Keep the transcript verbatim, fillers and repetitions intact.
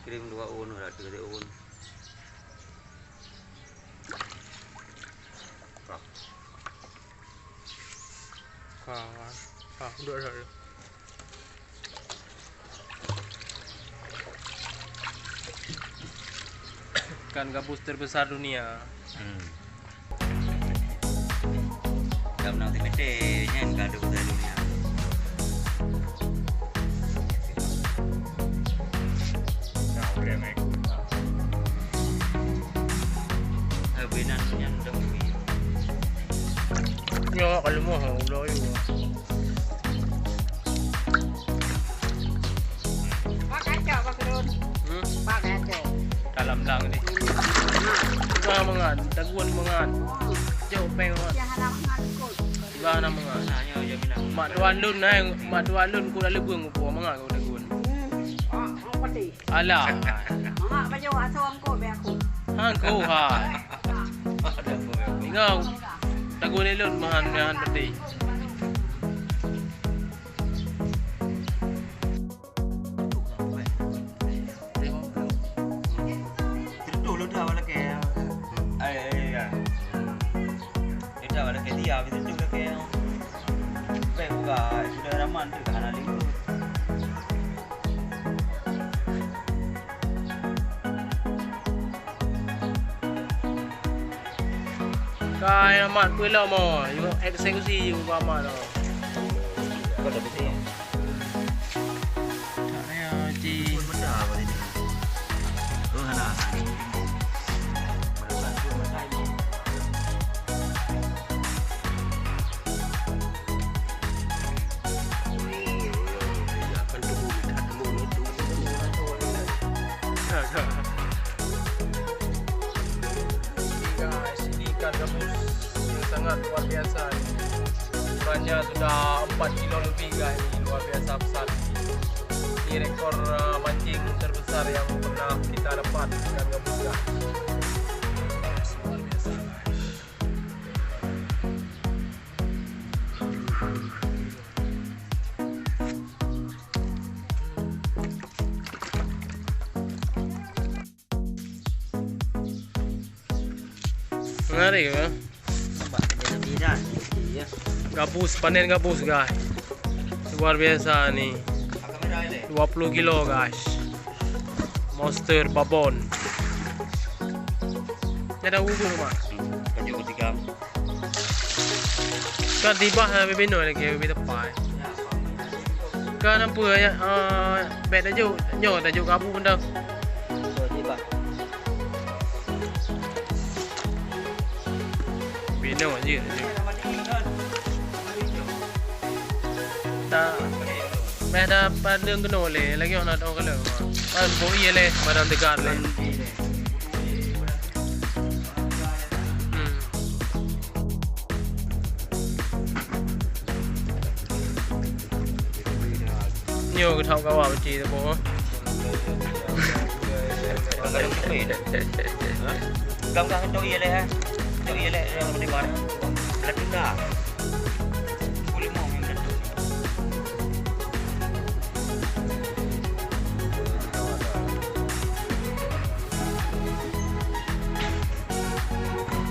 Kirim dua un, ada tiga un. Ka, ka, udah, udah, udah. Ikan gabus terbesar dunia. Hmm. Dah menang T P T, nyan ka ada besar dunia. Nah, boleh main gol. Eh, binan nyan dah beri. Nyoe kalau mau, udah yuk. Pak kacau, Pak Gerun. Hmm? Pak kacau. Dalam blang ni. Nah. Bah mangan, daguan mangan. Oh. Jauh peng mangan. Dia hana mangan kot. Bah hana mangan. Nah, nyoe je minang. Mak tuan lôn, eh, mak tuan lôn ku dah leubeng ku mangan kau daguan. Hmm. Ah, orang pati. Alah. Mak baju asal angkut biar aku. Ha, angkut, ha. Ada apa, ya? Ingat, daguan lôn mahan, mahan pati. Tentu lu dah awak lagi. Ai, ai, ai. Dia dah awak lagi dia, habis tu lagi. Baik buka, sudah raman tu, hana lingkut. Kai amat peue lom, oh. Yuk eksekusi yuk amat, oh. Kau dah betul. Tak payah, Cik. Pun benda apa ni? Oh, hana. Guys, ini ikan gabus yang sangat luar biasa. Ukurannya sudah empat kilo lebih, guys. Ini luar biasa besar. Ini rekor, uh, mancing terbesar yang pernah kita dapat ikan gabus, guys. Yes, luar biasa, guys. Menarik, ya. Nampak dia lebih dah. Iya. Gabus, panen gabus, guys. Luar biasa ni. Dua puluh kilo, guys. Monster babon. Ada ubu, Mak. Kayu ketiga. Kan tibah na bibinoe lagi, bibinoe tepai. Kan apa ya, eh, bet tajuk, nyoe tajuk kabu benda. Binoe je, tajuk. Tak. Meh dah padang kena leh, lagi orang nak tahu kalau. Kan boi leh, badan tegar leh. Hmm. Nyoe geutôk kawa beuci teuh boh. Gam-gam cok ié lé, ha? Cok ié lé, yang penting mana? Ada tuna.